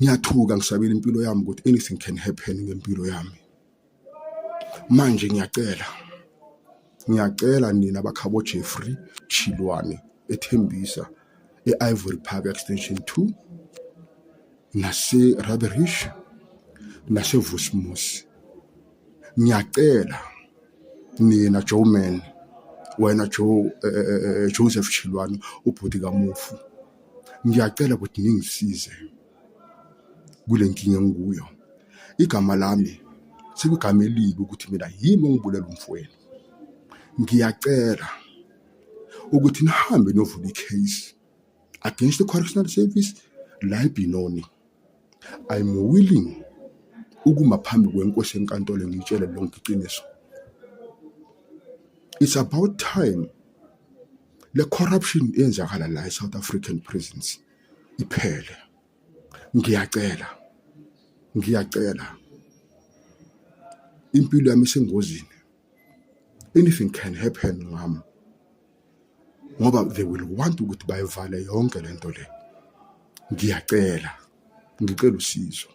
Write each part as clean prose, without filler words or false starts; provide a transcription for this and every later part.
Ngiyathuka, ngisabela impilo yami ukuthi anything can happen ngempilo yami. Manje ngiyacela, ngiyacela nina bakhabo Jeffrey Chilwane eThembisa, e-Ivory Park Extension 2, nase-Rubberidge, nase-Vosmos. Ngiyacela nina Joe Man, wena Joe, Joseph Chilwane, ubhuti kamufu. Ngiyacela ukuthi ningisize kule nkinga engikuyo. Igama lami sekuyigama elibi ukuthi mina yimi engibulele umfowenu. Ngiyacela ukuthi nihambe niyovula i-case against the correctional service la eBenoni. I'm willing ukuma phambi kwenkosi enkantolo ngiyitshele lonke iqiniso. It's about time le corruption eyenzakala la e-South African prisons iphele. Ngiyacela, ngiyacela, impilo yami isengozini. Anything can happen ngami ngoba they will want ukuthi bayivale yonke lento le. Ngiyacela, ngicela usizo.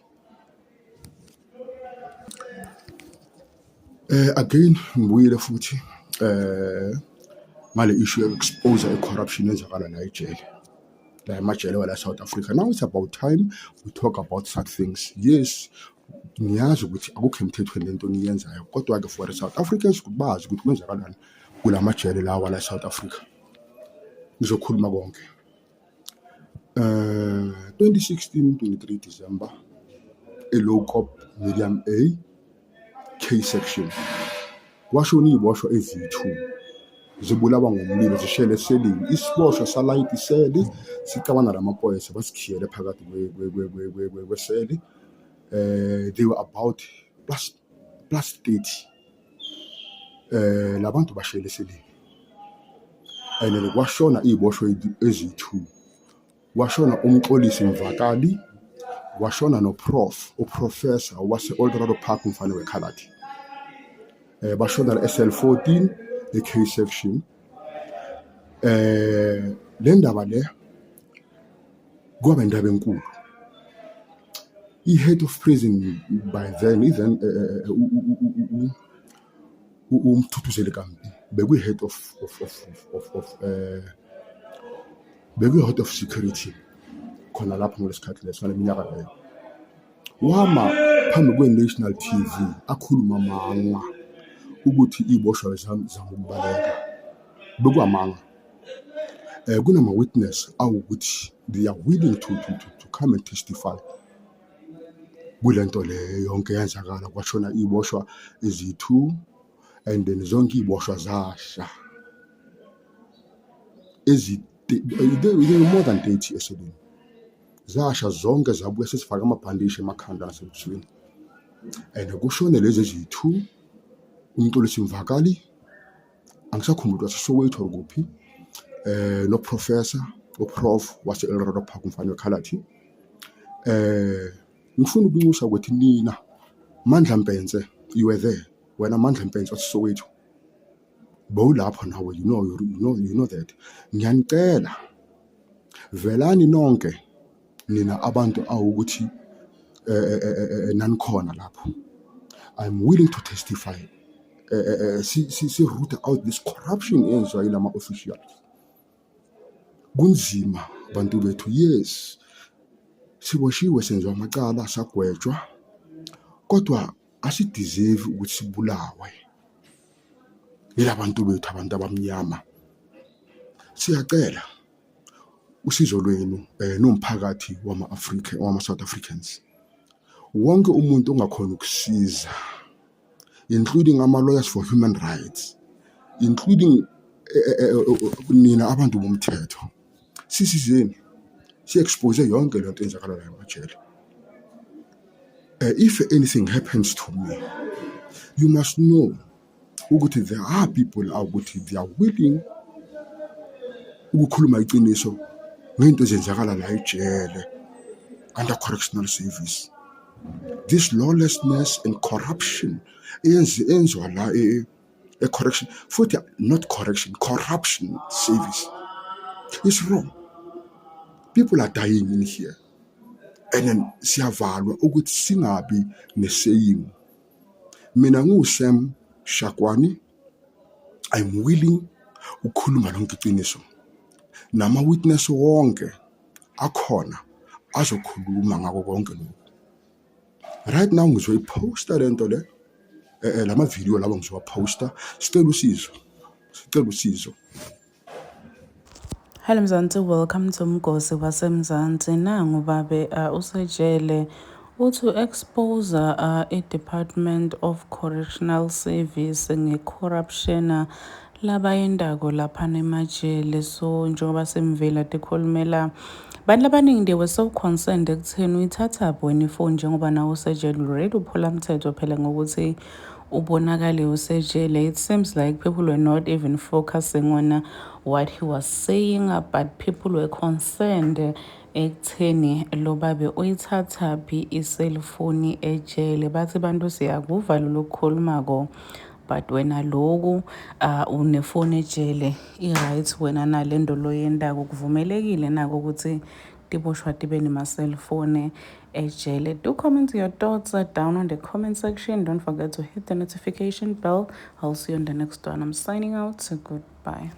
Again ngibuyile futhi ngale issue yoku-expose i-corruption eyenzakala la ejele, la emajele wala South Africa. Now it's about time we talk about such things. Yes, ngiyazi ukuthi akukho emthethweni lento eniyenzayo, kodwa-ke for the South Africans ukuthi bazi ukuthi kwenzakalani kula majele lawa la South Africa. Ngizokhuluma konke. 2016 23 December, eLeeuwkop Medium A K section, kwashona iy'boshwa eziyi-2 zibulawa ngomlilo zishele eselini. Isiboshwa salayita iseli sicabana namaphoyisa, basikhiyele phakathi kweseli. They were about plus 30. Labantu bashele eselini and kwashona iy'boshwa eziyi-2. Kwashona uMxolisi Mvakali, kwashona no-prof, uprofessor wase-Eldorado Park, umfana wekhaladi. Bashona la e-cell 14 e-K section. Le ndaba le kwaba indaba enkulu. I-head of prison by then, even uMthuthuzeli Kambi bekuyi-head of bekuyi-head of security khona lapho ngalesikhathi leso, ngale minyaka leyo. Wama phambi kwe-national TV akhuluma amanga ukuthi iy'boshwa zama ukubaleka. Bekuwamanga. Kunama-witness awukuthi they are willing to come and testify kule nto le yonke eyenzakala. Kwashona iy'boshwa eziyi-2 and then zonke iy'boshwa zasha. They were more than 30 eselini. Zasha zonke, zabuya sesifake amabhandishi emakhanda nasebusweni. And kushone lezi eziyi-2, uMxolisi Mvakali, angisakhumbuli ukuthi waseSoweto or kuphi, no-professor, u-prof wase-Eldorado Park, umfana wekhaladi. Ngifuna ukunxusa ukuthi nina Mandla Mpense, you were there. Wena Mandla Mpense waseSoweto, bowulapho nawe, you know that. Ngiyanicela, velani nonke nina abantu awukuthi nanikhona lapho. I'm willing to testify. Si root out this corruption eyenziwa yilama officials. Kunzima bantu bethu, yes. Siboshiwe, senziwa amacala, sagwetshwa, kodwa asi-deserve ukuthi sibulawe yilabantu bethu, abantu abamnyama. Siyacela usizo lwenu nomphakathi wama-Afrika, wama-South Africans. Wonke umuntu ongakhona ukusiza, including ama-lawyers for human rights, including nina abantu bomthetho, sisizeni si-expose yonke lento eyenzakala la emajele. If anything happens to me, you must know ukuthi there are people awukuthi they are willing ukukhuluma iqiniso ngento ezenzakala la ejele under correctional service. This lawlessness and corruption eyenziwa la e-correction, futhi not correction, corruption service is wrong. People are dying in here. And then siyavalwa ukuthi singabi ne-saying. Mina ngiwuSam Shakoane, I'm willing ukukhuluma lonke iqiniso. Nama-witness wonke akhona azokhuluma ngako konke lokhu. Right now ngizoyiphosta lento le, lama video lawa ngizowaphosta. Sicela usizo, sicela usizo. Hello Mzansi, welcome to Mgosi waseMzansi. Nangu babe usejele uthi expose i-Department of Correctional Service nge-corruption labayendako laphana emajele. So njengoba semvela tikhulumela bantu abaningi, they were so concerned ekutheni uyithathaphi wena ifoni njengoba nawe usejele already, uphula mthetho phela ngokuthi ubonakale usejele. It seems like people were not even focusing on what he was saying, but people were concerned ekutheni lo babe uyithathaphi iselifoni ejele. Bathi bantu siyakuva lolu kukhulumako, but wena loku unefoni ejele, i-right wena nalento loyentako? Kuvumelekile nako ukuthi tiboshwa tibe nema-cellphone ejele? Do comment your thoughts down on the comment section. Don't forget to hit the notification bell. I'll see you on the next one. I'm signing out, so goodbye.